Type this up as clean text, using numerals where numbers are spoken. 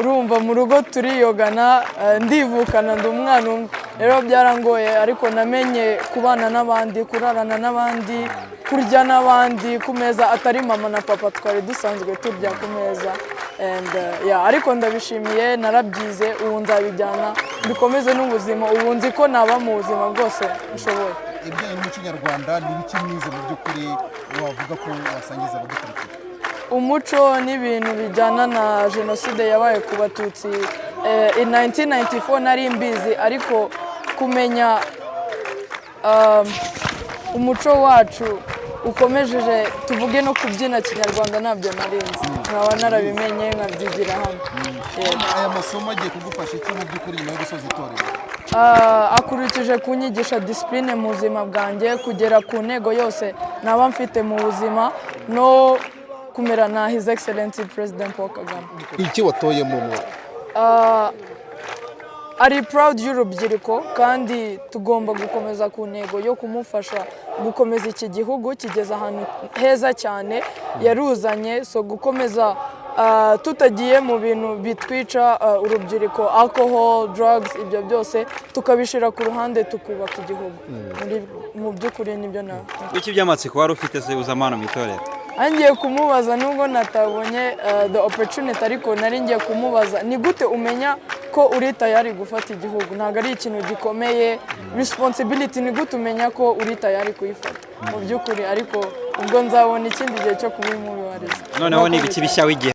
Urumva mu rugo turiyogana, ndivukana, ndi umwana umwe. Rero byarangoye, ariko namenye kubana n'abandi, kurarana n'abandi, kurya n'abandi ku meza atari mama na papa twari dusanzwe turya ku meza. And yeah, ariko ndabishimiye, narabyize, ubu nzabijyana bikomeze n'ubuzima. Ubu nzi ko naba mu buzima bwose nshoboye. Ibijyanye n'umuco nyarwanda, ni ibiki mwize mu by'ukuri wavuga ko wasangiza abadukurikiye? Umuco n'ibintu bijyana na jenoside yabaye ku Batutsi in 1994 nari mbizi, ariko kumenya umuco wacu ukomejeje, tuvuge no kubyina kinyarwanda, ntabyo narinzi, nkaba narabimenye nkabyigira hano. Yego. Aya masomo agiye kugufasha iki mu by'ukuri nyuma yo gusoza itorero? Akurikije kunyigisha discipline mu buzima bwanjye, kugera ku ntego yose naba mfite mu buzima, no kumera na His Excellency President Paul Kagame. Iki watoyemo mu Ari proud y'urubyiruko, kandi tugomba gukomeza ku ntego yo kumufasha gukomeza iki gihugu kigeze ahantu heza cyane yaruzanye. So gukomeza tutagiye mu bintu bitwica urubyiruko, alcohol, drugs, ibyo byose tukabishyira ku ruhande, tukubaka igihugu. Mu by'ukuri nibyo na Iki by'amatsiko wari ufite se uzamo hano mu itorero? Ngiye kumubaza, nubwo natabonye the opportunity, ariko nari ngiye kumubaza: ni gute umenya ko uri tayari gufata igihugu? Ntabwo ari ikintu gikomeye, responsibility, ni gute umenya ko uri tayari kuyifata mu by'ukuri? Ariko ubwo nzabona ikindi gihe cyo kubimubariza. Noneho ni ibiki bishya wigiye?